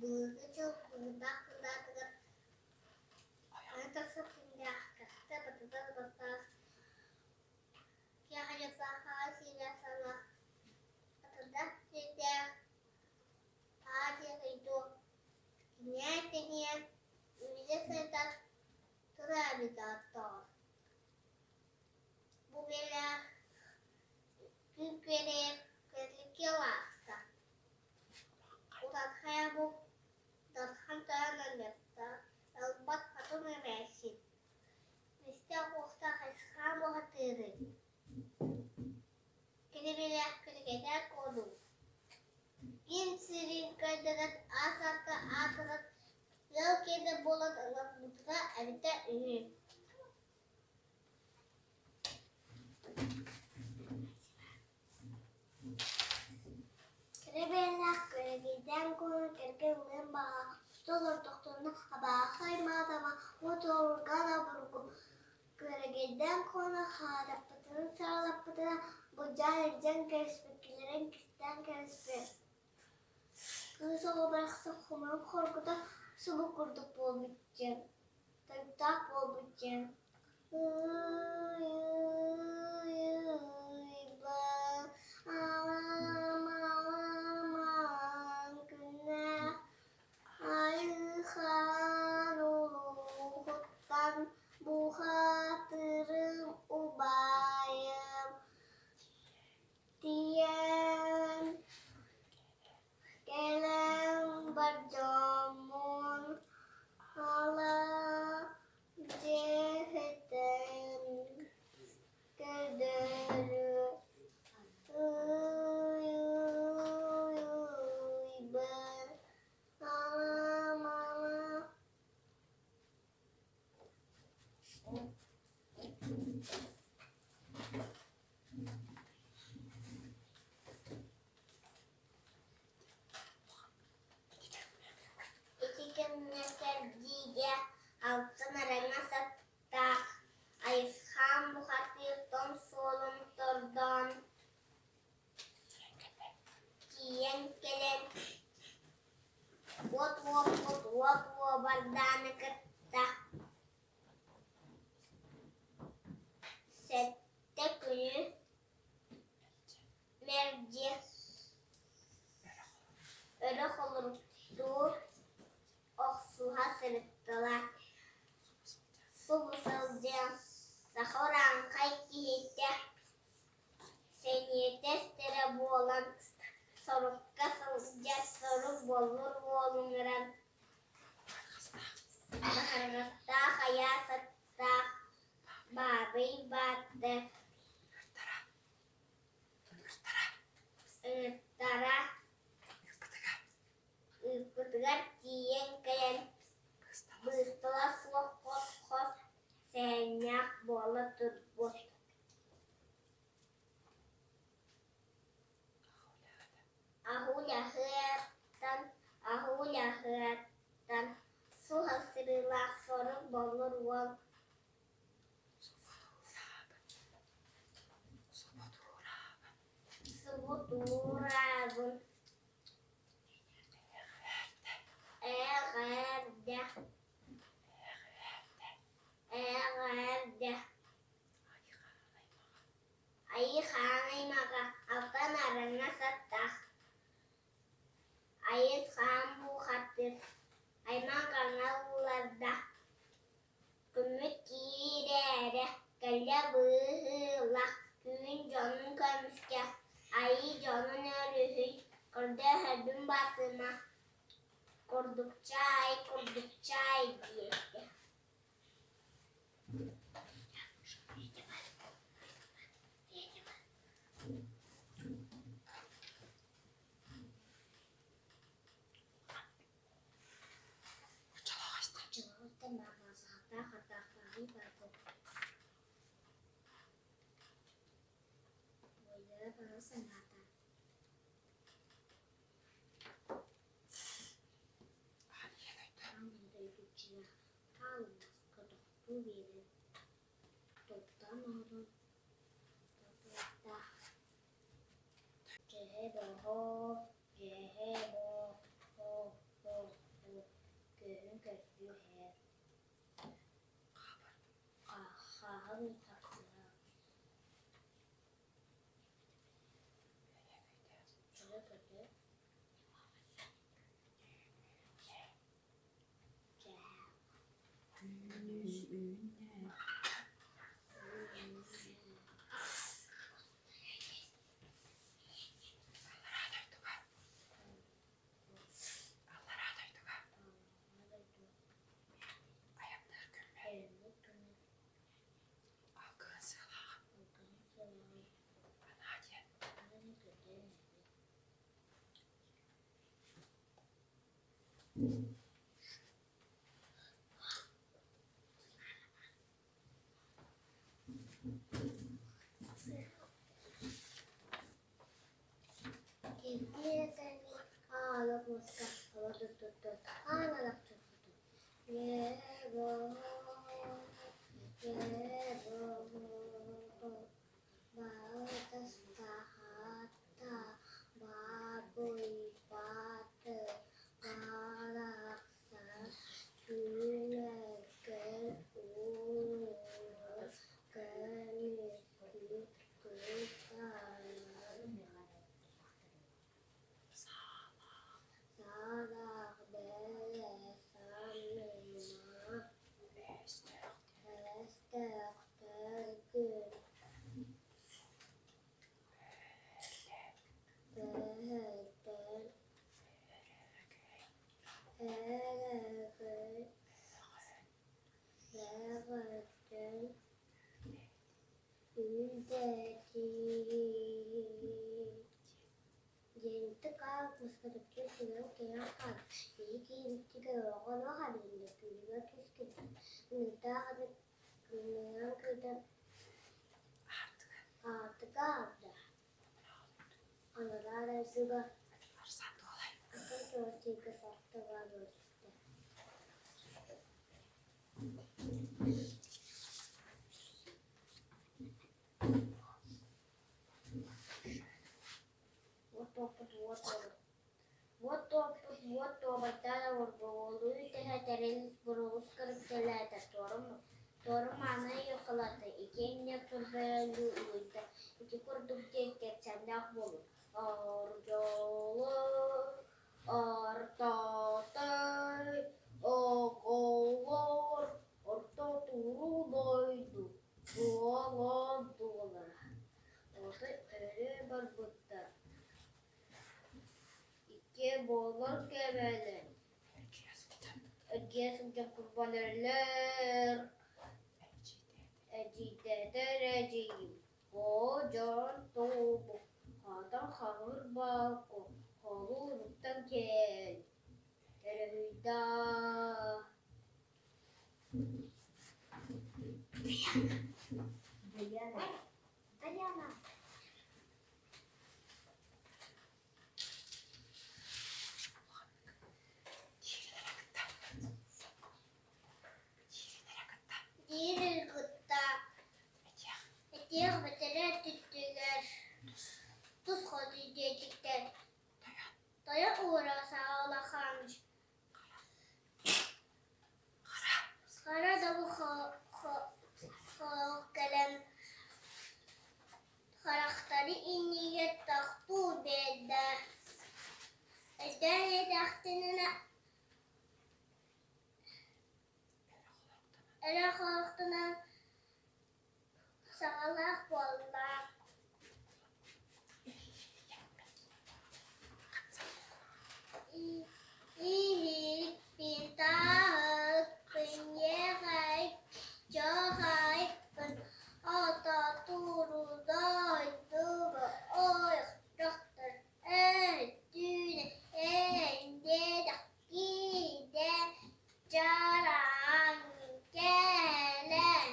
Былыргы дьыл быһыылаах кылаатыгар аны тахсар күннээх кэхтэ батытар бастаах киэһэ сиилээх саҥа атырдах сирдээх Азия дойду кинээ-тэниэ үлэ сайдар тураабитааттаар. Бу бэлэх күн күөрэйэр кэлликки лааска. Утархайа бу Дархан тойон аймахта ылбат хотун эмээхсин Истээх-уохтаах Айысхаан бухатыырый Кини бэлэх күлүгэтэ куонуҥ Киин сирин көрдөрөн аас арка аатыран ыал киэнэ буолан ыларбытыгар эбитэ үһү. Кэрэ бэйэлээх күөрэгэйдээн куонун кэргэн ылыан баҕалаах усту олордохторуна абааһы аймаатаҕа уот уолургаан обургу Күөрэгэйдээн куона хаадаппытын саралаппытына былдьаан илдьэн кэбиспиккилэрин кистээн кэбиспит. Кыыс оҕо барахсан хомойон хоргута субу курдук буолбут диэн, тойуктаах буолбут диэн Айыхан улууһуттан бухатырым убайым тиийэн кэлэн бар дьоммун ала дьиэһитэн көрдөрү ый-ый-ый Ити кэмҥэ кэрдиигэ алтан араҥас аттаах Айысхаан бухатыыр тоҥ суолун тордоон Тиийэн кэлэн уот уоппут уот уобардааны кытта сэттэ күнү мэлдьи өрө холоруктуу охсуһа сырыттылар. Субу сылдьан саха урааҥхай киһитэ Сэниэтэ эстэрэ буолан, сорукка сылдьар сорук боллур уолуҥуран, Баһырҕастаах айаас аттаах Баабый Бааттар ыҥыртара ыыппытыгар тиийэн кэлэн, быыстала суох хос-хос сэһэннээх буола турбут. Аһуулаһыаттан, аһуулаһыаттан суһал сырыылаах сорук боллур уол субутуураабын эҕэрдэ эҕэрдэ Айыы хаан аймаҕа алтан араҥас аттаах Айыы хаан буухатыр аймах аҥал ууларда Күммүт киирээрэ кэллэ быһыылаах Түүн дьонун көмүскэ Айыы дьонун өрүһүй Көрдөһөрбүн батыма Курдукчаай, курдукчаай диэтэ. Хаалымаска тохтуу биэрэн, топтоон оһорон тардыахтаах. Дьэһэ-боо, дьэһэ-боо-боо-боо. Күһүн көрсүү иһэр Хааһын тахсыһар Өрө көтө Аллараа дойдуга Аллараа дойдуга айанныыр күммэр алгыһын сыалааҕын анаа диэн Арсан Дуолай. Уот туобайдаан олорболуу тэһэ тэрил бурулус көрүтэлээтэ, туора мааны йылҕалаата, итиэннэ турбайалыы улуйда, ити курдук диэн кэпсээннээх буоллун Ордьооло ортотой оҕолор орто туруу дойду буолан туолара Отой өрө барбыттар Иккиэ буолар кэбэлэн Эргийэ сылдьан курбан эрэллэр Эдьиийдээтэр эдьиийим Оо, дьон тобу, хаатан хаһыр баалку, холууруттан кэл, өрөһүйдаа Диирин кытта этиэх бэтэрээ өттүгэр тус хоту диэкиттэн тойон уура саҕалахан хара дабы кэлэн харахтары иннигэр тохтуу биэрдэ. Өйдөөн иһдэхтэринэ Эрэ хоһуктанан саҕалаах буолла Иһиппин таһыкпын иэхэйик-дьаһайыкпын ата турудайдыга ойох-дьахтар өттүнэ эндедэх киидэ Дьараҥ кэлэн.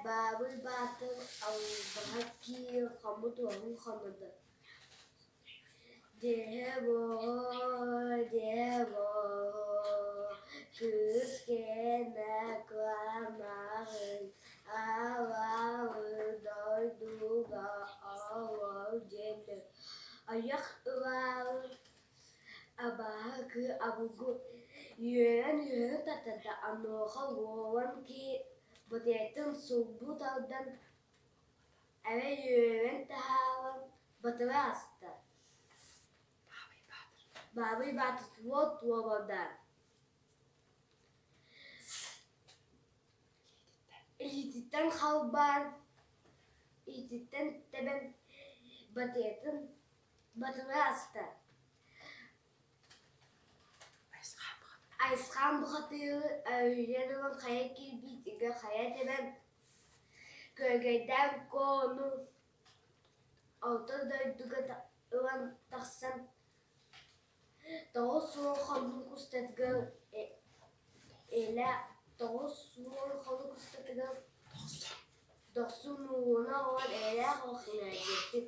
Баабый Баатыр албаһа киирэн хоммут уоһун хоннордо: «Дьэ-буой, дьэ-буой, кыыс кэнэ кыамаҕын, аалаабы дойдуга олор диэн айах ылаары Абааһы кыы обургу үөрэн-үөрэн таттарда, онуоха уолан киһи батыйатын сулбу тардан, эрэ үөрэн таһааран батыра аста. Баабый Баатыр суол туобалдаан Илиититтэн халбаан, илиититтэн тэбэн батыйатын батыра аста. Айысхаан бухатыыры өйүнэн ылан хайа киирбиитигэр хайа тэбэн, күөгэйдээн Куону орто дойдуга ылан тахсан 90 хонук устатыгар илэ 90 хонук устатыгар дохсун ууна оҕон эйэлээх олох иҥэрдиэхпит.